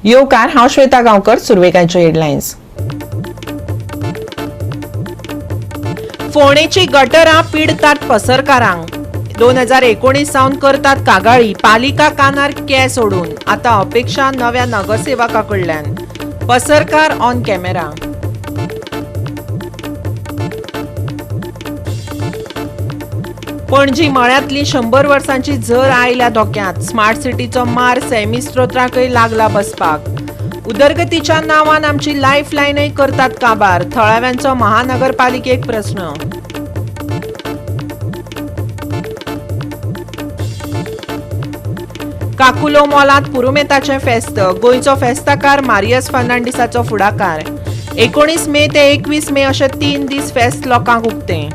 येवकार, हांव श्वेता गांवकर. सुरवेक आयच्यो हेडलायन्स. फोंडेची गटरां पिडतात पसरकारांक. 2019 सावन करतात कागाळी, पालिका कानार केस ओडून. आता अपेक्षा नव्या नगरसेवका कडल्यान. पसरकार ऑन कॅमेरा. पणजी मळ्यांतली 100 वर्सांची झर आयल्या धोक्यांत. स्मार्ट सिटीचो मार सैमी स्त्रोत्राकय लागला बसपाक. उदरगतीच्या नांवान आमची लायफ लायनय करतात काबार. थळाव्यांचो महानगरपालिकेक प्रस्न. काकुलो मॉलांत पुरुमेताचें फेस्त. गोंयचो फेस्ताकार मारियस फर्नांडीसाचो फुडाकार. 19 मे ते 21 मे अशे 3 दीस फेस्त लोकांक उक्तें.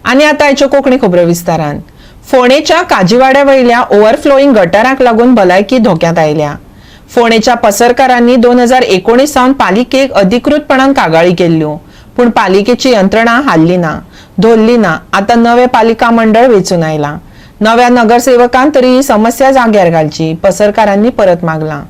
आनी आतां आयच्यो कोंकणी खबरो विस्तारान. फोंडेच्या काजीवाड्या वयल्या ओव्हरफ्लोईंग गटारांक लागून भलायकी धोक्यांत आयल्या. फोंडेच्या पसरकारांनी 2019 सावन पालिकेक अधिकृतपणान कागाळी केल्ल्यो, पूण पालिकेची यंत्रणा हाल्ली ना, धोल्ली ना. आतां नवें पालिका मंडळ वेंचून आयलां. नव्या नगरसेवकान तरी ही समस्या जाग्यार घालची, पसरकारांनी परत मागलां.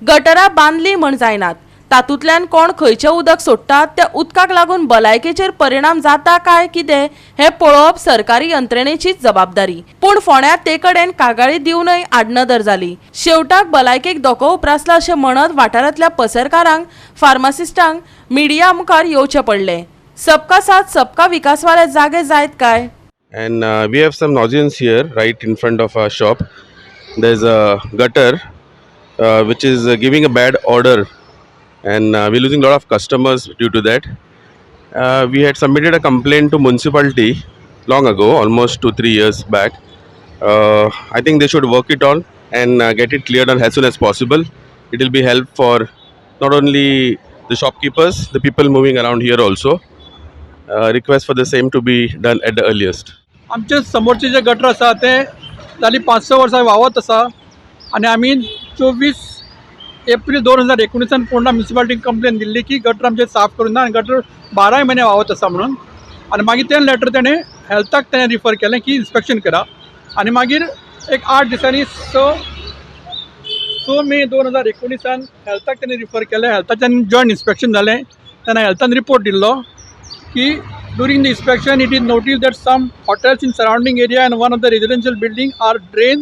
गटरां बांदली म्हण जायनात, तातूंतल्यान कोण खंयचें उदक सोडटात त्या उदकाक लागून भलायकेचेर परिणाम जाता काय कितें हें पळोवप सरकारी यंत्रणेचीच जबाबदारी. पूण फोंड्यां ते कडेन कागाळी दिवनय आडनदर जाली. शेवटाक भलायकेक धोको उप्रासला अशें म्हणत वाठारांतल्या पसरकारांक, फार्मासिस्टांक मिडिया मुखार येवचें पडलें. सबका साथ सबका विकासवाले जागे जायत काय? And we have some nuisance here right in front of our shop. There's a gutter which is giving a bad odor, and we're losing a lot of customers due to that. We had submitted a complaint to municipality long ago, almost 2 3 years back. I think they should work it on and get it cleared on as soon as possible. It will be help for not only the shopkeepers, the people moving around here also. Request for the same to be done at the earliest. आमचे समोरचे जे gutter आसा ते जाली 5-6 वर्सां व्हांवत आसा आनी आमी 24 एप्रील 2019 पोंडा म्युनिसिपालिटीक कंप्लेन दिल्ली की गटर आमचें साफ करूंक ना आनी गटर बाराय म्हयने व्हांवत आसा म्हणून. आनी मागीर तें लेटर तेणें हेल्थाक तेणें रिफर केलें की इन्स्पेक्शन करा. आनी मागीर एक 8 दिसांनी 6 मे 2019 हेल्थाक तेणें रिफर केलें. हेल्थाच्यान जॉयंट इन्स्पेक्शन जालें तेन्ना हेल्थान रिपोर्ट दिल्लो की during the inspection it is noticed that some hotels in surrounding area and one of the residential building are drain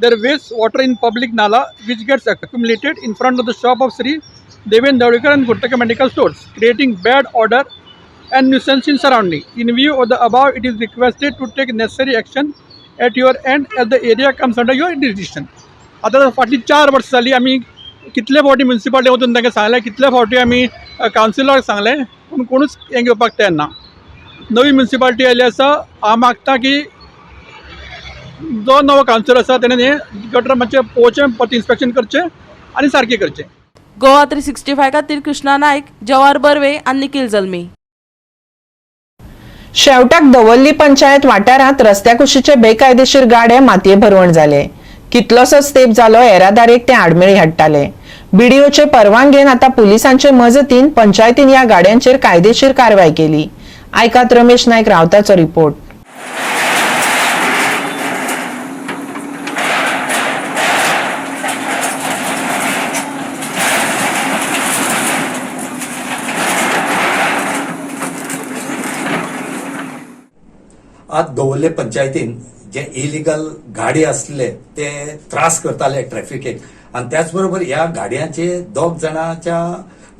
their waste water in public nala, which gets accumulated in front of the shop of Sri Deven Dhavalikar and Gurtaka Medical Stores, creating bad odor and nuisance in surrounding. In view of the above, it is requested to take necessary action at your end as the area comes under your jurisdiction. आतां फाटलीं 4 वर्सां जालीं, आमी कितले फावटी municipality वचून तांकां सांगलें, कितले फावटी आमी कावन्सिलराक सांगलें, पूण कोणूच हें घेवपाक तयार ना. नवी म्युनिसिपालिटी आयली आसा. हांव मागता की जो नवो कावन्सिलर आसा तेणें हें गटर मातशें पळोवचें, परत इन्स्पेक्शन करचें आनी सारकें करचें. गोवा 365 खातीर कृष्णा नायक, जवाहर बर्वे आनी निखिल जल्मी. शेवटाक दवर्ली पंचायत वाठारांत रस्त्या कुशीचे बेकायदेशीर गाडे मातये भरवण जाले. कितलोसोच तेंप जालो येरादारीक ते आडमेळी हाडटाले. बीडीओचे परवानगेन आता पुलिसांचे मजतीन पंचायतीन ह्या गाड्यांचेर कायदेशीर कारवाय केली. आयकात रमेश नायक रावताचो रिपोर्ट. आज दवर्ले पंचायतीन जे इलिगल गाडी आसले ते त्रास करताले ट्रॅफिकेक आनी त्याच बरोबर ह्या गाडयांचे दोग जाणांच्या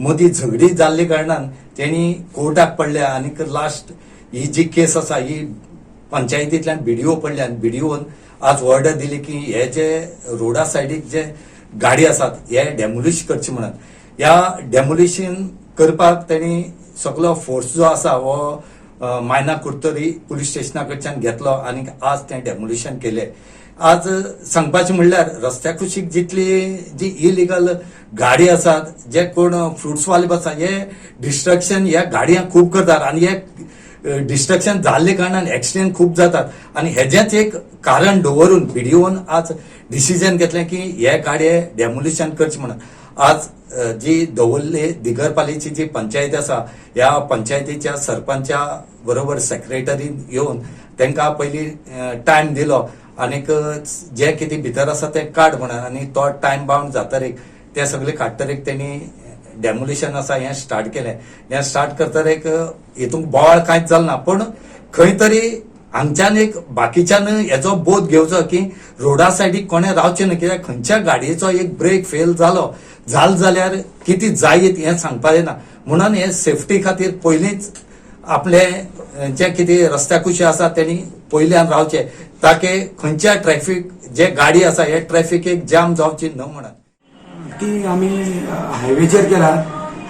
मदीं झगडी जाल्ले कारणान तेणी कोर्टाक पडल्या आनी लास्ट ही जी केस आसा ही पंचायतींतल्यान बीडीओ पडल्या आनी बीडीओन आज ऑर्डर दिली की हे जे रोडा सायडीक जे गाडी आसात हे डेमोलिश करचे म्हणून. ह्या डेमोलिशन करपाक तेणी सगलो फोर्स जो आसा हो मायना कुडतरी पुलीस स्टेशना कडच्यान घेतलो आनी आज तें डेमोलिशन केलें. आज सांगपाचें म्हणल्यार रस्त्या कुशीक जितली जी इलिगल गाडी आसात, जे कोण फ्रुट्सवाले आसा, हे डिस्ट्रक्शन ह्या गाडयांक खूब करतात आनी हे डिस्ट्रक्शन जाल्ले कारणान एक्सिडेंट खूब जातात. आनी हेजेंच एक कारण दवरून बीडीओन आज डिसिजन घेतलें की हे गाडये डेमोलिशन करचे म्हणून. आज जी दवर्ले दिगरपालीची जी पंचायत आसा ह्या पंचायतीच्या सरपंचा बरोबर सेक्रेटरीन येवन तांकां पयलीं टायम दिलो. आनीक जें कितें भितर आसा तें काड म्हणून आनी तो टायम बाउंड जातरीक ते सगळे काडटरीक तेणी डेमोलिशन आसा हें स्टार्ट केलें. हें स्टार्ट करतरीक हितूंक बोवाळ कांयच जालें ना, पूण खंय तरी हांगच्यान एक बाकीच्यान हेजो बोध घेवचो की रोडा सायडीक कोणें रावचें न्हय, कित्याक खंयच्या गाडयेचो एक ब्रेक फेल जालो जाल्यार कितें जायत हें सांगपाक येना. म्हणून हे सेफ्टी खातीर पयलींच आपले जे कितें रस्त्या कुशी आसा तेणी पयल्यान रावचे, ताके खंयच्या ट्रॅफिक जे गाडी आसा हे ट्रॅफिक एक जाम जावची न्हय म्हणून. ती आमी हायवेचेर केला.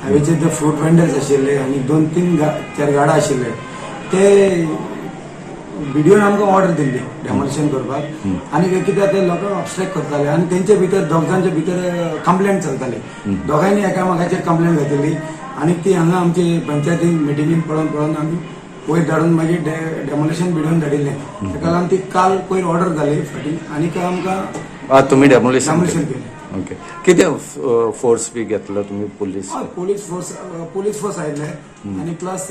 हायवेचेर ते फ्रूट वेंडर्स आशिल्ले आनी 2 3 4 गाडा आशिल्ले. ते बीडीओन आमकां ऑर्डर दिल्ली डेमोलिशन करपाक आनी कित्याक ते लोकांक ऑबस्ट्रक्ट करताले आनी तेंचे भितर दोग जाणचे भितर कंप्लेंट चलताले. दोगांयनी एकामेकाचेर कंप्लेंट घातिल्ली आनी ती हांगा आमची पंचायतीन मिटिंगेन पळोवन पळोवन आमी वयर धाडून मागीर डेमोलिशन बीडीओन धाडिल्लें. ताका लागून ती काल पयर ऑर्डर जाली फाटीं आनी आमकां तुमी डेमोलिशन डेमोलिशन केलें. ओके, कितें फोर्स बी घेतलो तुमी? पुलीस? हय, पुलीस फोर्स आयिल्ले आनी प्लस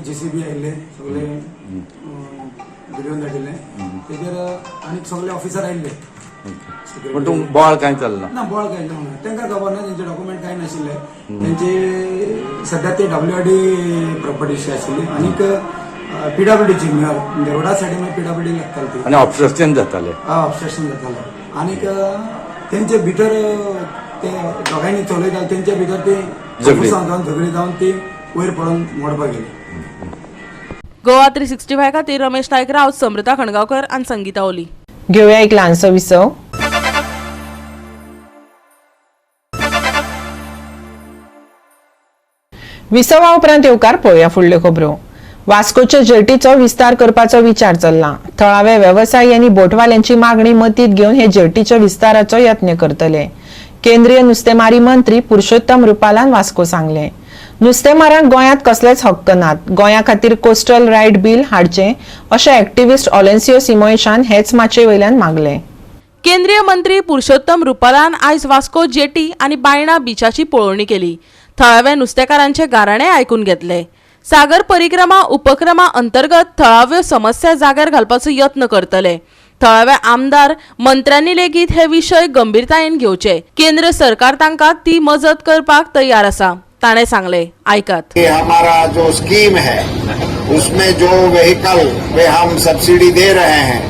जेसीबी आयिल्ले, सगळे बीडीओन धाडिल्ले तेजेर आनी सगळे ऑफिसर आयिल्ले. पूण तुमकां बोवाळ कांय चलना? ना, बोवाळ कांय जावंक ना. तांकां खबर ना, तेंचे डॉक्युमेंट कांय नाशिल्ले. तेंचे सद्या ते डब्ल्यूआरडी प्रॉपर्टीची आशिल्ली आनीक पीडब्ल्यूडीची, म्हणजे रोडा सायडीन पीडब्ल्यूडी लागताली ती. आनी ऑब्स्ट्रक्शन जातालें? हय, ऑब्स्ट्रक्शन जातालें आनीक तेंचे भितर ते दोगांयनी चलयताले, तेंचे भितर ते झगडी. जावन झगडी जावन ती वयर पडून मोडपाक गेली. गोवा 365 खातीर रमेश नायक राऊत, समृता खणगांवकर आनी संगीता ओली. घेवया एक ल्हानसो विसव. विसवा उपरांत येवकार पळोवया फुडल्यो खबरो. वास्कोचे जेटीचो विस्तार करपाचो विचार चल्ला. थळावे वेवसायी आनी बोटवाल्यांची मागणी मतींत घेवन हे जेटीच्या विस्ताराचो यत्न करतले. केंद्रीय नुस्तेमारी मंत्री पुरुषोत्तम रुपालान वास्को सांगले. नुस्तेमारांक गोंयांत कसलेच हक्क नात. गोंया खातीर कोस्टल रायट बील हाडचें अशें एक्टिविस्ट ऑलेन्सियो सिमोयशान हेच माचये वयल्यान मागलें. केंद्रीय मंत्री पुरुषोत्तम रुपालान आयज वास्को जेटी आनी बायणा बिचाची पळोवणी केली. थळाव्या नुस्तेकारांचे गाराणे आयकून घेतले. सागर परिक्रमा उपक्रमा अंतर्गत थळाव्यो समस्या जाग्यार घालपाचो यत्न करतले. थळाव्या आमदार मंत्र्यांनी लेगीत हे विशय गंभीरतायेन घेवचे. केंद्र सरकार तांकां ती मजत करपाक तयार आसा, ताणें सांगलें. आयकात. ये हमारा जो स्कीम है उसमें जो व्हीकल पे हम सब्सिडी दे रहे हैं,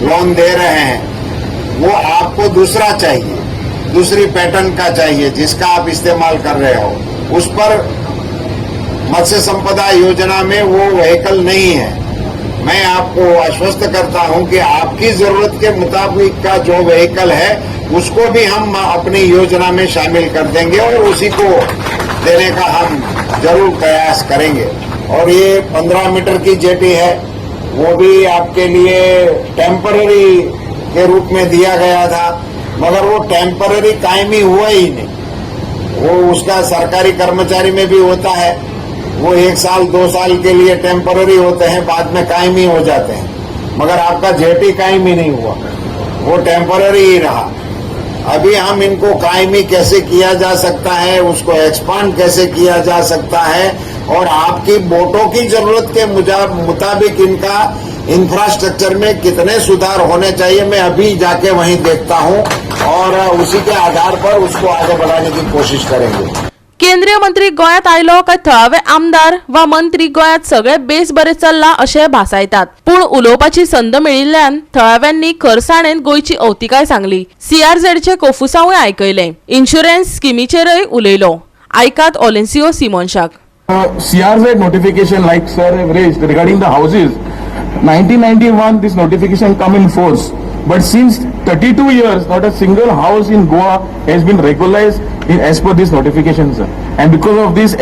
लोन दे रहे हैं, वो आपको दूसरा चाहिए, दूसरी पैटर्न का चाहिए जिसका आप इस्तेमाल कर रहे हो, उस पर मत्स्य संपदा योजना में वो व्हीकल नहीं है। मैं आपको आश्वस्त करता हूं कि आपकी जरूरत के मुताबिक का जो व्हीकल है उसको भी हम अपनी योजना में शामिल कर देंगे और उसी को देने का हम जरूर प्रयास करेंगे। और ये 15 मीटर की जेटी है, वो भी आपके लिए टेम्पररी के रूप में दिया गया था, मगर वो टेम्पररी कायमी हुआ ही नहीं। वो उसका सरकारी कर्मचारी में भी होता है, वो 1 साल 2 साल के लिए टेम्पररी होते हैं, बाद में कायमी हो जाते हैं, मगर आपका जेटी कायमी नहीं हुआ, वो टेम्पररी ही रहा। अभी हम इनको कायमी कैसे किया जा सकता है, उसको एक्सपांड कैसे किया जा सकता है और आपकी बोटों की जरूरत के मुताबिक इनका इंफ्रास्ट्रक्चर में कितने सुधार होने चाहिए, मैं अभी जाके वहीं देखता हूं और उसी के आधार पर उसको आगे बढ़ाने की कोशिश करेंगे। केंद्रीय मंत्री गोंयांत आयलो काय थळावे आमदार वा मंत्री गोंयांत सगळे बेस बरें चल्लां अशें भासायतात, पूण उलोवपाची संद मेळिल्ल्यान थळाव्यांनी खरसाणेन गोंयची अवतिकाय सांगली. सीआरझेडचे कोफुसांवूय आयकयलें. इन्शुरन्स स्किमीचेरय उलयलो. आयकात Olencio सिमोनशाक. CRZ notification, like sir have raised regarding the houses, 1991 this notification come in force, but since 32 years not a single house in Goa has been regularized as per this notification, sir. And because of this,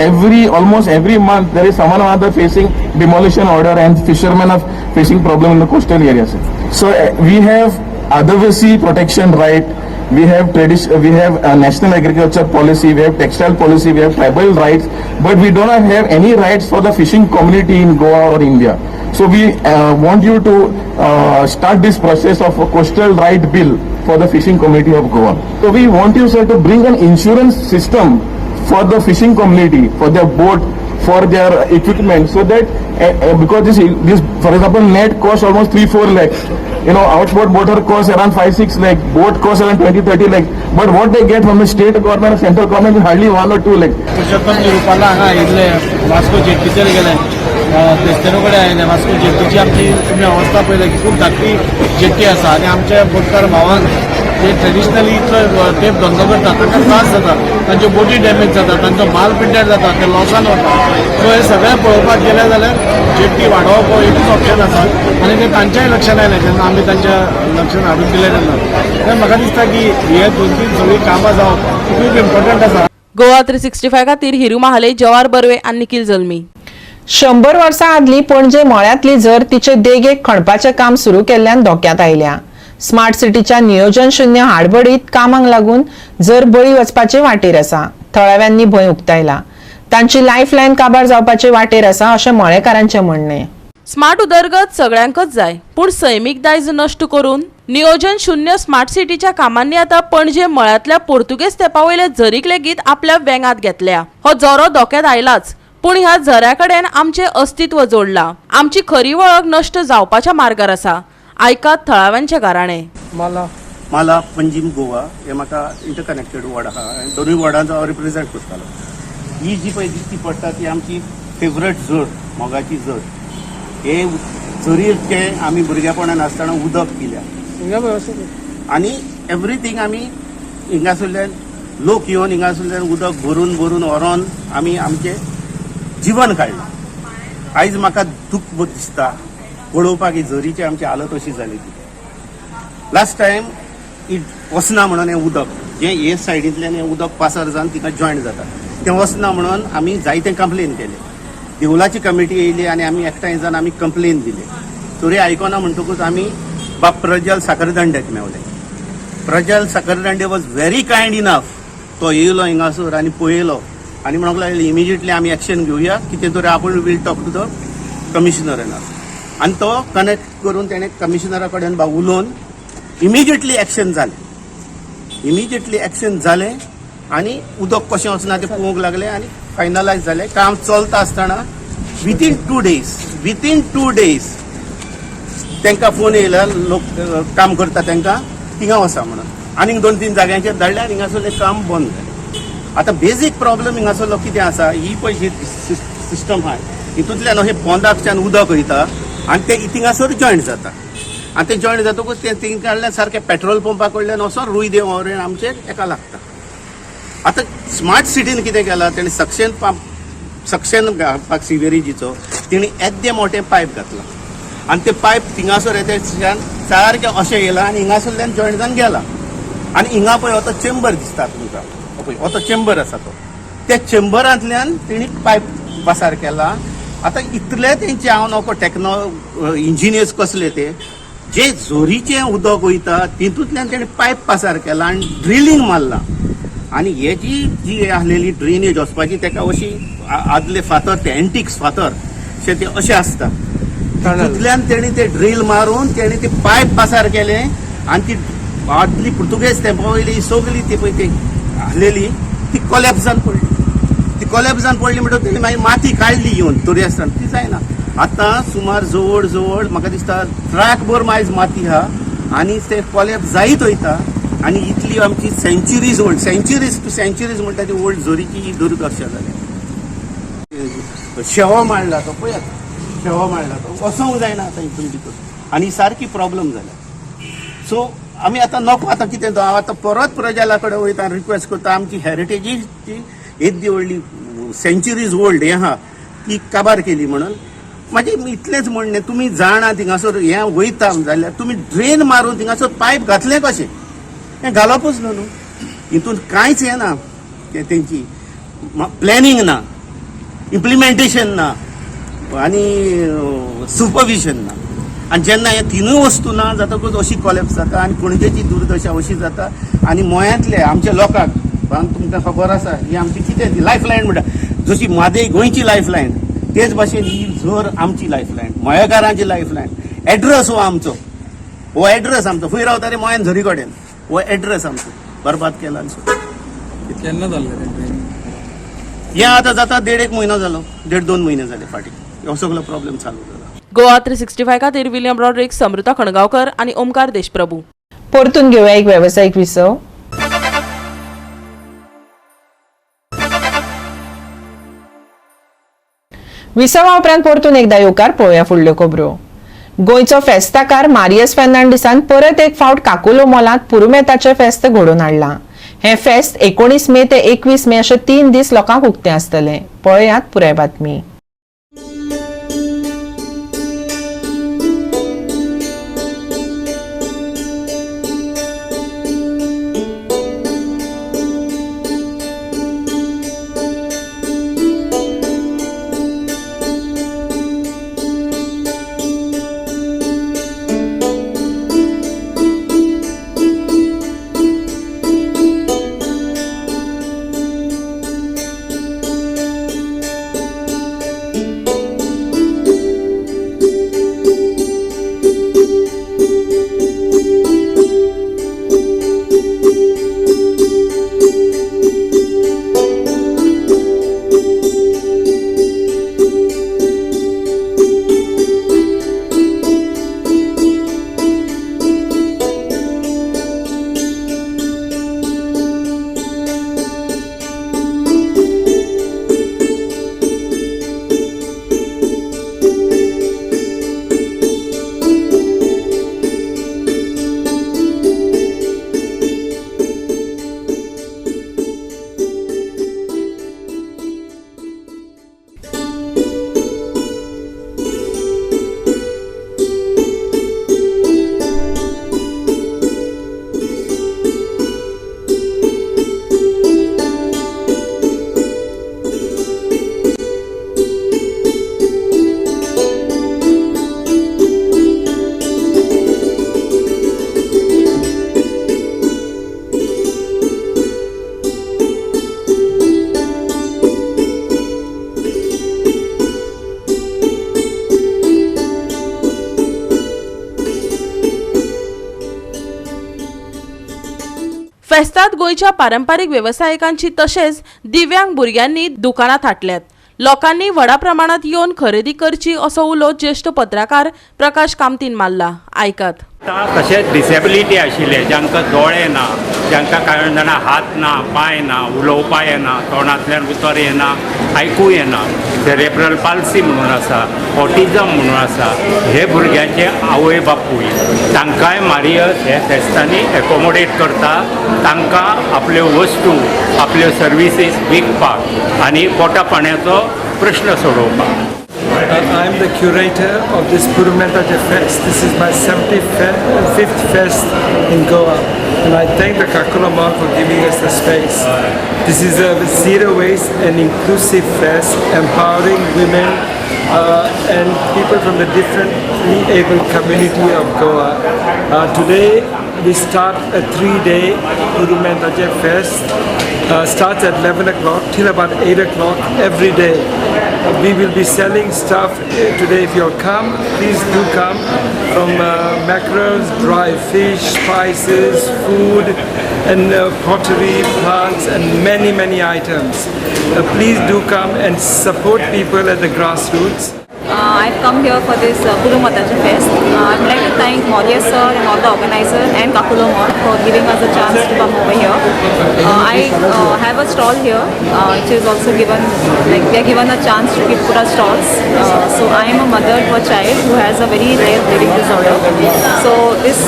almost every month there is someone or other facing demolition order and fishermen are facing problem in the coastal areas, sir. So we have Adivasi protection right, we have national agriculture policy, we have textile policy, we have tribal rights, but we do not have any rights for the fishing community in Goa or India. So we want you to start this process of a coastal right bill for the fishing community of Goa. So we want you, sir, to bring an insurance system for the fishing community, for their boat, for their equipment, so that because this for example net cost almost 3-4 lakhs, outboard motor costs around 5-6 lakh, boat costs around 20-30 lakhs, but what they get from the state government or central government is hardly 1 or 2 lakhs. Purushottam Rupala हांगा आयिल्ले, वास्को जेट्टीचेर गेले, क्रिस्तेनो कडेन आयले. वास्को जेट्टीची आमची तुमी अवस्था पळयल्या की खूब धाकटी जेट्टी आसा आनी आमच्या बोटकार भावांक जे ट्रेडिशनली इतलो तेंप धंदो करतात तांकां त्रास जाता, तांच्यो बोटी डॅमेज जाता, तांचो माल पिड्ड्यार जाता, ते लॉसान वता. सो हें सगळें पळोवपाक गेलें जाल्यार जेट्टी वाडोवप हो एकूच ऑप्शन आसा आनी तें तांच्याय लक्षांत आयलें जेन्ना आमी तांच्या लक्षांत हाडून दिलें तेन्ना. तर म्हाका दिसता की हे दोन तीन सगळीं कामां जावप खूब इम्पॉर्टंट आसा. गोवा 365 खातीर हिरू महाले, जवार बर्वे आनी निखिल जल्मी. 100 वर्सां आदली पणजे मळ्यांतली झर तिचे देगेक खणपाचें काम सुरू केल्ल्यान धोक्यांत आयल्या. स्मार्ट सिटीच्या नियोजन शून्य हाडबडीत कामांक लागून झर बळी वचपाचे वाटेर आसा. थळाव्यांनी भंय उक्तायला. तांची लायफ लायन काबार जावपाचे वाटेर आसा अशें मळेकारांचें म्हणणें. स्मार्ट उदरगत सगळ्यांकच जाय, पूण सैमीक दायज नश्ट करून नियोजन शून्य स्मार्ट सिटीच्या कामांनी आतां पणजे मळ्यांतल्या पोर्तुगेज तेंपा वयल्या झरीक लेगीत आपल्या वेंगात घेतल्या. हो झरो धोक्यांत आयलाच, पूण ह्या झऱ्या कडेन आमचें अस्तित्व जोडलां. आमची खरी वळख नश्ट जावपाच्या मार्गार आसा. आयकात थळाव्यांचे गाराणें. मला माला पंजीम गोवा हे म्हाका इंटरकनेक्टेड वॉर्ड आहा आनी दोनूय वॉर्डांचो हांव रिप्रेझेंट करतालो. ही जी पळय दिश्टी पडटा ती आमची फेवरेट झर, मोगाची झर. हे झरीर ते आमी भुरगेपणान आसतना उदक पिल्या आनी एवरीथींग आमी हिंगासरल्यान लोक येवन हिंगासरल्यान उदक भरून भरून व्हरोन आमी आमचें जिवन काडलां. आयज म्हाका दूख दिसता पळोवपाक ही झरीची आमची हालत अशी जाली ती. लास्ट टायम it वचना म्हणून हें उदक जें हे सायडींतल्यान हें उदक पासार जावन थिंगा जॉयंट जाता तें वचना म्हणून आमी जायते कंप्लेन केले. देवळाची कमिटी येयली आनी आमी एकठांय जावन आमी कंप्लेन दिले. तरी आयकना म्हणटकूच आमी बाब Prajal साखरदांड्याक मेवले. Prajal Sakhardande was very kind enough. तो येयलो हिंगासर आनी पळयलो आनी म्हणूंक लागलो इमिजिएटली आमी एक्शन घेवया, कितें तरी आपूण will talk to the commissioner येणार. आनी तो कनेक्ट करून तेणें कमिशनरा कडेन बा उलोवन इमिजिएटली एक्शन जालें. इमिजिएटली एक्शन जालें आनी उदक कशें वचना तें पळोवंक लागलें आनी फायनलायज जालें. काम चलता आसतना within 2 days तांकां फोन येयला, लोक काम करता तांकां थिंगा वचा म्हणून. आनीक 2-3 जाग्यांचेर धाडले आनी हिंगासरलें काम बंद जालें. आतां बेजीक प्रॉब्लम हिंगासरलो कितें आसा, ही पळय ही सिस्टम आहा हितूंतल्यान अशें पोंदाकच्यान उदक वयता आनी तें थिंगासर जॉयंट जाता आनी तें जॉयंट जातकूच तें थिंग कडल्यान सारकें पेट्रोल पंपा कडल्यान वचोन रुई देव आमचेर एका लागता. आतां स्मार्ट सिटीन कितें केलां, तेणें सक्शन पंप सक्शन घालपाक सिवरेजीचो तेणी येद्दें मोठें पायप घातलां आनी तें पायप थिंगासर येते सारकें अशें येयलां आनी हिंगासरल्यान जॉयंट जावन गेलां. आनी हिंगा पळय हो चेंबर दिसता तुमकां, हो पळय हो चेंबर आसा तो, त्या चेंबरांतल्यान तेणी पायप पासार केला. आतां इतले तेंचे हांव नको टॅक्नो इंजिनियर्स कसले ते, जे झोरीचें उदक वयता तितूंतल्यान तेणी पायप पासार केला आनी ड्रिलींग मारलां. आनी हेजी जी आसलेली ड्रेनेज वचपाची तेका अशी आदले फातर ते एंटिक्स फातर अशे ते अशे आसता, तितूंतल्यान तेणी ते ड्रील मारून तेणी ते पायप पासार केले आनी ती आदली पुर्तुगेज तेंपा वयली सगली ती पळय ती आसलेली ती कोलॅप्स जावन पडली. ती कोलॅप्स जावन पडली म्हणटकच तेणी मागीर माती काडली येवन, तरी आसतना ती जायना. आतां सुमार जवळ जवळ म्हाका दिसता ट्रक भर आयज माती आहा आनी ते कोलॅप्स जायत वयता. आनी इतली आमची centuries old, centuries to centuries म्हणटा ती ओल्ड झरीची ही दुर्दशा जाल्या. शेवो मांडला तो पळयात, शेवो मांडला तो वचोंक जायना आतां हितून भितर आनी सारकी प्रॉब्लम जाल्या. सो आमी आतां नको आतां कितें तो हांव आतां परत प्रजाला कडेन वयता, रिक्वेस्ट करता, आमची हेरिटेजी ती येद्दी व्हडली सेंच्युरीज ओल्ड हें आहा ती काबार केली म्हणून. म्हाजें इतलेंच म्हणणें, तुमी जाणा थिंगासर हें वयता जाल्यार तुमी ड्रेन मारून थिंगासर पायप घातलें कशें? हें घालपूच न्हू न्हू. हितून कांयच हें ना, तेंची प्लॅनिंग ना, इम्प्लिमेंटेशन ना आनी सुपरविजन ना. आनी जेन्ना हे तिनूय वस्तू ना जातकूच अशी कॉलेप्स जाता आनी पणजेची दुर्दशा अशी जाता. आनी मोयांतले आमच्या लोकांक तुमकां खबर आसा ही आमची कितें ती लायफ लायन म्हणटा, जशी म्हादय गोंयची लायफ लायन तेच भाशेन ही झर आमची लायफ लायन, मयेकारांची लायफ लायन. एड्रेस हो आमचो, हो एड्रेस आमचो, खंय रावता रे मोयान झरी कडेन, हो एड्रेस आमचो बरबाद केला. केन्ना जाल्लें तें? हें आतां जाता देड एक म्हयनो जालो, देड दोन म्हयने जाले फाटीं हो सगलो प्रॉब्लेम चालू जाला. गोवा 365 खातीर विलियम रॉड्रिक्स, समृता खणगांवकर आनी ओमकार देशप्रभू. परतून घेवया एक वेवसायीक विसव. विसवा उपरांत परतून एकदा येवकार. पळोवया फुडल्यो खबरो. गोंयचो फेस्ताकार मारियस फेर्नांडीसान परत एक फावट काकुलो मॉलांत पुरुमेताचें फेस्त घडोवन हाडलां. हें फेस्त 19 मे ते 21 मे अशे 3 दीस लोकांक उक्तें आसतलें. पळयात पुराय बातमी. फेस्तात गोंयच्या पारंपारीक वेवसायिकांची तशेंच दिव्यांग भुरग्यांनी दुकानां थाटल्यात. लोकांनी व्हडा प्रमाणात येवन खरेदी करची असो उलो ज्येश्ठ पत्रकार प्रकाश कामतीन मारला. आयकात. तशेंच डिसेबिलिटी आशिल्ले, जांकां दोळे ना, जांकां कांय जाणां हात ना, पांय ना, उलोवपा येना, तोंडांतल्यान उतर येना, आयकूं येना, सेरेब्रल पाल्सी म्हणून आसा, ऑटिजम म्हणून आसा, हे भुरग्यांचे आवय बापूय तांकांय मारियस हे फेस्तांनी एकोमोडेट करता. तांकां आपल्यो वस्तू, आपल्यो सर्विसीस विकपाक आनी पोटा पाण्याचो प्रश्न सोडोवपाक. I am the curator of this Purumetaje Fest. This is my 75th fest in Goa, and I thank the Kakulo Mall for giving us the space. This is a zero waste and inclusive fest, empowering women and people from the differently able community of Goa. Today we start a 3-day Purumetaje Fest. Starts at 11 o'clock till about 8 o'clock every day. We will be selling stuff today. If you'll come, please do come. From mackerels, dry fish, spices, food, and pottery, plants, and many, many items. Please do come and support people at the grassroots. I've come here for this Purumataje Fest. I would like to thank Maurya sir and all the organizers and Kakulo Mall for giving us a chance to come over here. I have a stall here, which is also given, like we are given a chance to put our stalls. So I am a mother to a child who has a very rare bleeding disorder. So this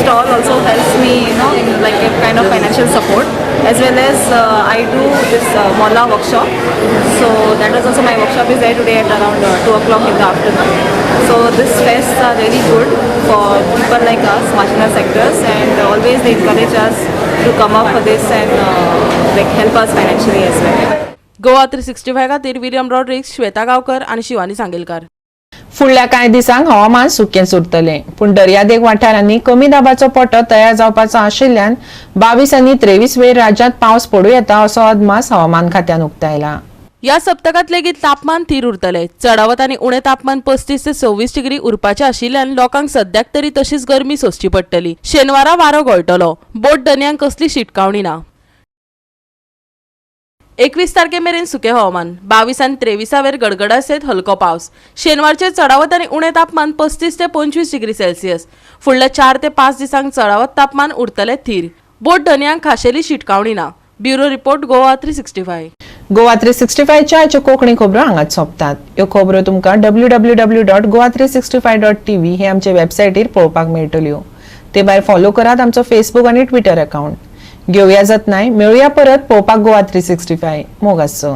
stall also helps me, you know, in like a kind of financial support, as well as I do this Molla workshop. So that was also my workshop is there today at around 2 o'clock in the afternoon. So this fests are really good for people like us, marginal sectors, and always they encourage us to come up for this and like help us financially as well. Goa 365 खातीर William Rodrigues, Shweta Gaonkar आनी शिवानी सांगेलकार. फुडल्या कांय दिसांक हवामान सुकें उरतलें, पूण दर्यादेग वाठारांनी कमी दाबाचो पट्टो तयार जावपाचो आशिल्ल्यान 22 आनी 23 वेर राज्यांत पावस पडूं येता असो अदमास हवामान खात्यान उक्तायला. या सप्तकात लेगीत तापमान थीर उरतले. चडावत आनी उणें तापमान 35 ते 26 डिग्री उरपाचें आशिल्ल्यान लोकांक सद्याक तरी तशीच गरमी सोंसची पडटली. शेनवारा वारो गळटलो. बोट दर्यांक कसली शिटकावणी ना. 21 तारखे मेरेन सुकें हवामान. 22 आनी 23 वेर गडगडा सयत हलको पावस. शेनवारचें चडावत आनी उणें तापमान 35 ते 25 डिग्री सेल्सियस. फुडल्या 4 ते 5 दिसांक चडावत तापमान उरतलें थीर. बोट धनयांक खाशेली शिटकावणी ना. Bureau report, Goa 365. Goa 365च्या आयच्यो कोंकणी खबरो हांगाच सोंपतात. ह्यो खबरो तुमकां www.goa365.tv हे आमचे वेबसायटीर पळोवपाक मेळटल्यो. ते भायर फॉलो करात आमचो फेसबूक आनी ट्विटर अकाउंट. घेवया जतनाय. मेळुया परत पळोवपाक गोवा 365. मोग आसचो.